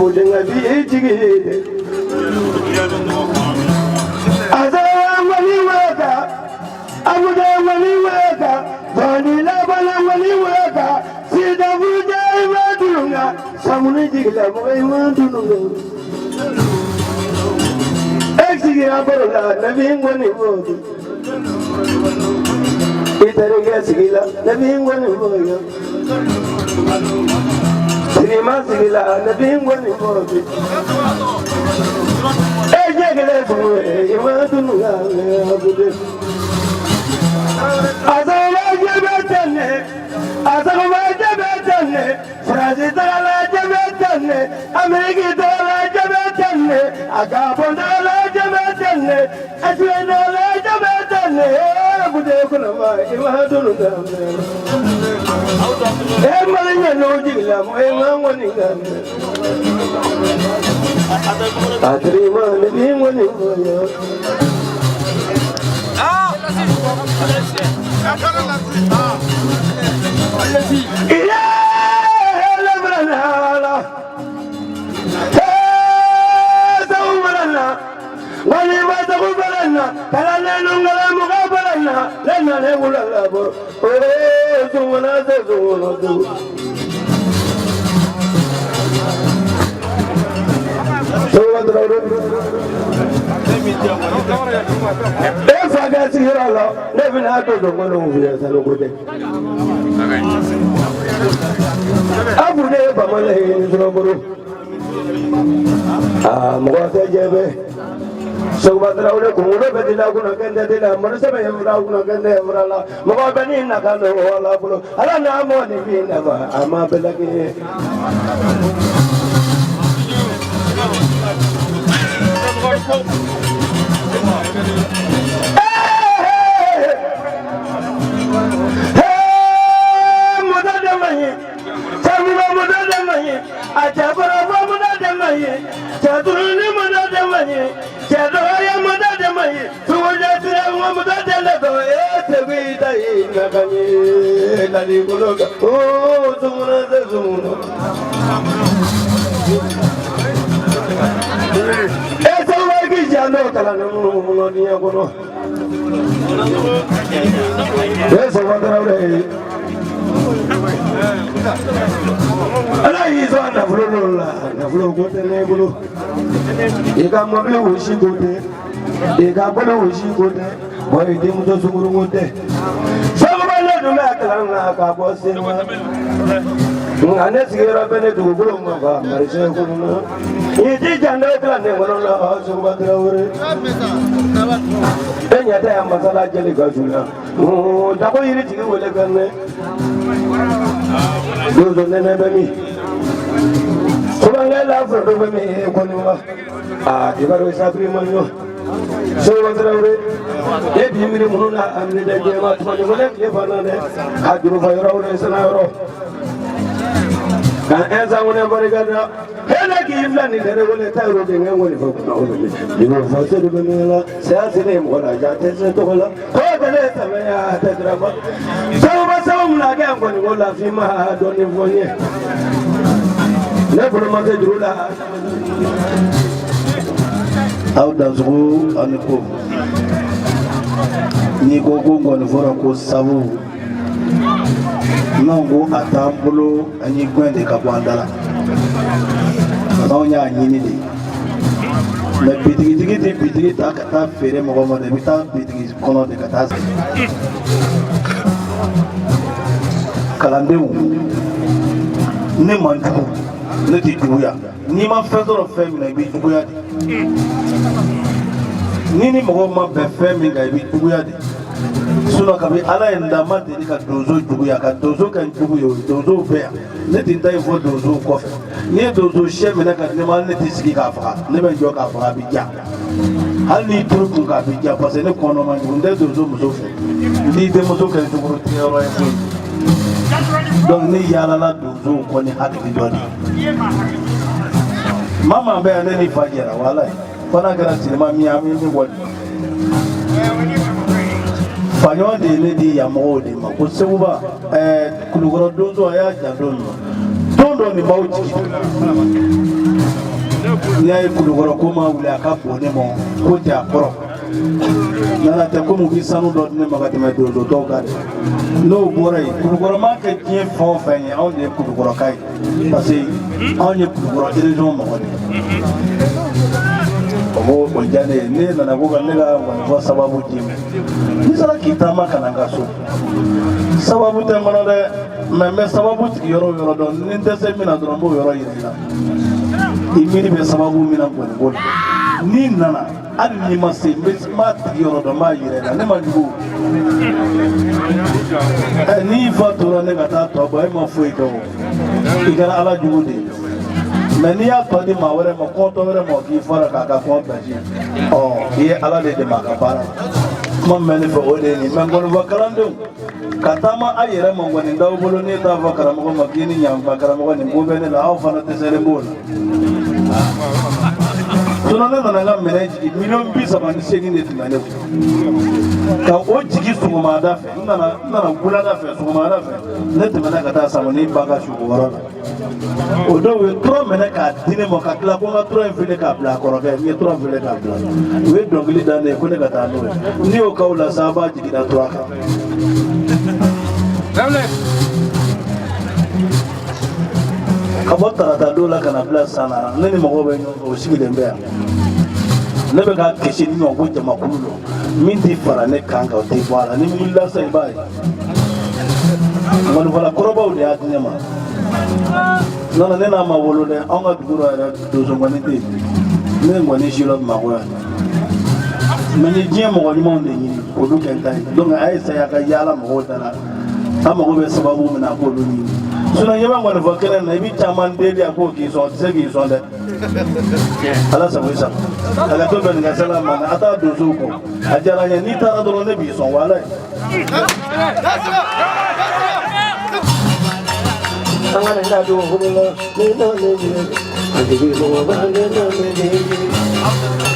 Abu denkɛ b'i jigi de. A waka, abude ŋɔni waka, bɔnni labana ŋɔni waka, sida fujɛ i ma dununga, samuni jigila mɔgɔ i ma dununga. E sigira baro la, ne b'i ŋɔni fɔ. I terikɛ sigi la, ne b'i ŋɔni fɔ yan. Sirima sigi la, ne b'i ŋɔni fɔ bi. E ɲɛ kelen kun ye, i ma dununga abude. A sagoba jɛ bɛ tɛnɛ, a sagoba jɛ bɛ tɛnɛ, Faransi tagala jɛ bɛ tɛnɛ, Ameriki tagala jɛ bɛ tɛnɛ, a Gabon tagala jɛ bɛ tɛnɛ, Ɛsiwe tagala jɛ bɛ tɛnɛ, abude kɔnɔma i ma dununga. E mali ɲɛ n'o jigila mɔgɔ i ma ŋɔni kan mɛn. A teri ma ne b'i ŋɔni fɔ yan. E fa ka sigiyɔrɔ la, ne bɛna to dɔnkɔnɔw fɛ yan sanu ko tɛ. Abu ne ye bamanan ye ni sɔrɔbolo. Aa mɔgɔ tɛ jɛ bɛ. Seguba Tarawele kunkolo bɛ di la kunna kɛntɛ de la mori sɛbɛn ye fura kunna kɛntɛ ye fura la mɔgɔ bɛ ni nafa don wala bolo ala n'a mɔ ni min nafa a ma bɛɛ la kɛ. Muso dama ye, sabuba muso dama ye, a cɛkɔrɔba muso dama ye, cɛturunin muso dama ye, cɛ dɔgɔya muso dama ye, sugujɛ sira muso dama ye, e segu i ta ye nafa ye lalikolo kan o sumuna se sumuna. E sabuba k'i janto kalan ni minnu kɔnɔ diɲɛ kɔnɔ. E Seguba Tarawele ala y'i sɔn nafolo dɔw la, nafolo ko tɛ ne bolo, i ka mɔbili wosi ko tɛ, i ka bolo wosi ko tɛ, bɔn i denmuso sungurun ko tɛ. Seguba ne dun bɛ kalan na ka bɔ Senu nka ne sigiyɔrɔ bɛ ne dugukolo ma fa marise kɔnɔ i ti janto kalan ne kɔnɔ la. Seguba Tarawele e ɲɛ tɛ yan masala jeli ka su la dako yiri tigi wele ka mɛn donso nɛnɛ bɛ min subankɛ la foto bɛ min kɔni wa aa kibaru sabiri ma ɲɔ. Seguba Tarawele e b'i miiri minnu na a miiri dɛ jɛma tuma ni ko ne tile banna dɛ ka juru fa yɔrɔ wɛrɛ sena yɔrɔ ka ɛnsa ŋunɛ barika da hɛnɛ k'i filɛ nin dɛrɛ wele ta yɔrɔ denkɛ ŋɔni fɔ kunna o bɛ min fɔ sedu bɛ min la saya selen mɔgɔ la ja tɛ se tɔgɔ la ko kɛlɛ sɛbɛnya tɛ sira fɔ sababu sababu min na kɛ ŋɔni ko lafin ma dɔɔnin fɔ n ye ne bolo ma se juru la. Aw dansogo ani ko n'i ko ko ngɔni fɔra ko sabu n'anw ko a t'an bolo an y'i gɛn de ka bɔ an da la parce que anw y'a ɲini de mɛ bitigitigi tɛ bitigi ta ka taa feere mɔgɔ ma dɛ i bɛ taa bitigi kɔnɔ de ka taa kalandenw ne man jugu ne tɛ juguya n'i ma fɛn sɔrɔ fɛn min na i bɛ juguya de ni ni mɔgɔw ma bɛn fɛn min kan i bɛ juguya de sinon kabi ala ye n da n ma deli ka donso juguya ka donso kɛ n jugu ye o donsow bɛ yan ne tɛ n ta in fɔ donsow kɔfɛ n'i ye donso sɛ minɛ ka di ne ma hali ne tɛ sigi k'a faga ne bɛ n jɔ k'a faga a bɛ ja hali n'i turu kun k'a bɛ ja parce que ne kɔnɔ man jugu n tɛ donso muso fɛ n t'i denmuso kɛ sukaro tigɛyɔrɔ ye koyi donc ne yaalala donsow kɔ ni hakili dɔ de ye maa maa bɛ yan ne ni fa jɛra walayi fo n'a kɛra sinima min ye an bɛ min bɔ faɲɔgɔn de ye ne di yan mɔgɔw de ma ko seguba ɛɛ kulukɔrɔ donso a y'a janto nin ma don dɔ nin b'aw jigi. N'i y'a ye Kulukɔrɔ ko ma wuli, a ka bon ne ma, ko tɛ a kɔrɔ. N'ala tɛ, komi u bɛ sanu dɔ di ne ma ka tɛmɛ donso tɔw kan dɛ. N'o bɔra yen, Kulukɔrɔ maa kɛ diɲɛ fɛn o fɛn ye, anw de ye Kulukɔrɔka ye, parce que anw ye Kulukɔrɔ région mɔgɔ de ye. O b'o o diya ne ye. Ne nana ko ka ne ka nkɔnifɔ sababu d'i ma, n'i sera k'i taama ka na n ka so, sababu tɛ n kɔnɔ dɛ, mais n bɛ sababu tigi yɔrɔ o yɔrɔ dɔn. Ni n tɛ se min na dɔrɔn, n b'o yɔrɔ yira i la. I miiri bɛ sababu min na nkɔniko la, n'i nana, hali n'i ma se, n bɛ n b'a tigi yɔrɔ dɔn, n b'a yira i la. Ne ma jugu ɛ, n'i fa tora ne ka taa tɔ bɔ, e ma foyi kɛ o, i kɛra ala jugu de ye. Mais n'i y'a tɔ di maa wɛrɛ ma, kɔntɔ wɛrɛ ma, k'i fara k'a ka kɔn basi, ɔ i ye ala de dɛmɛ a ka baara la. Kuma min bɛ ne fɛ, o de ye nin. Mais nkɔnifɔ kalandenw ka taama a yɛrɛ ma, nkɔni t'aw bolo, ne t'a fɔ karamɔgɔ ma k'i ni ɲanfa. Karamɔgɔ, nin ko bɛ ne la, aw fana dɛsɛlen b'o la. Sinon ne nana n ka minɛn jigin, 38 miliyɔn de tun bɛ ne kun ka o jigin sɔgɔmada fɛ. N nana wulada fɛ, sɔgɔmada fɛ, ne tɛmɛna ka taa Samani ba ka sukɔrɔ la. O dɔw ye tura minɛ k'a di ne ma, ka tila ko n ka tura in fili k'a bila a kɔrɔkɛ. N ye tura fili k'a bila, u ye dɔnkili da ne ye ko ne ka taa n'o ye. N'i y'o k'aw la sa, a b'a jiginna tura kan. Ka bɔ tarata don la ka na bila san na, ne ni mɔgɔw bɛ ɲɔgɔn fɛ, o sigilen bɛ yan. Ne bɛ ka kisi ni ɲɔgɔn ko jamakulu dɔ min tɛ fara ne kan kan, o tɛ bɔ a la. Ni n wulila sisan, i b'a ye nkɔnifɔla kɔrɔbaw de y'a di ne ma. Nɔnɔ ne n'a ma wolo dɛ, anw ka dugu dɔ yɛrɛ, donso nkɔni tɛ yen. Ne ye nkɔni si lɔ Bamakɔ yan, mais ni diɲɛ mɔgɔ ɲumanw de ɲini k'olu kɛ n ta ye. Donc a ye saya ka yaala mɔgɔw da la, an mago bɛ sababu min na, a k'olu ɲini. Sinon ɲɛ bɛ nkɔnifɔ kɛnɛ na, i bɛ caman deli a k'o k'i sɔn, o tɛ se k'i sɔn dɛ. Ala sago i sago, a ka to bɛn nin ka sala ma, a t'a donsow kɔ. A diyara n ye, n'i taara dɔrɔn, ne b'i sɔn walayi. An ka nin ladon furu la, ne na ne ye, a jigi mɔgɔ ba ne na ne ye.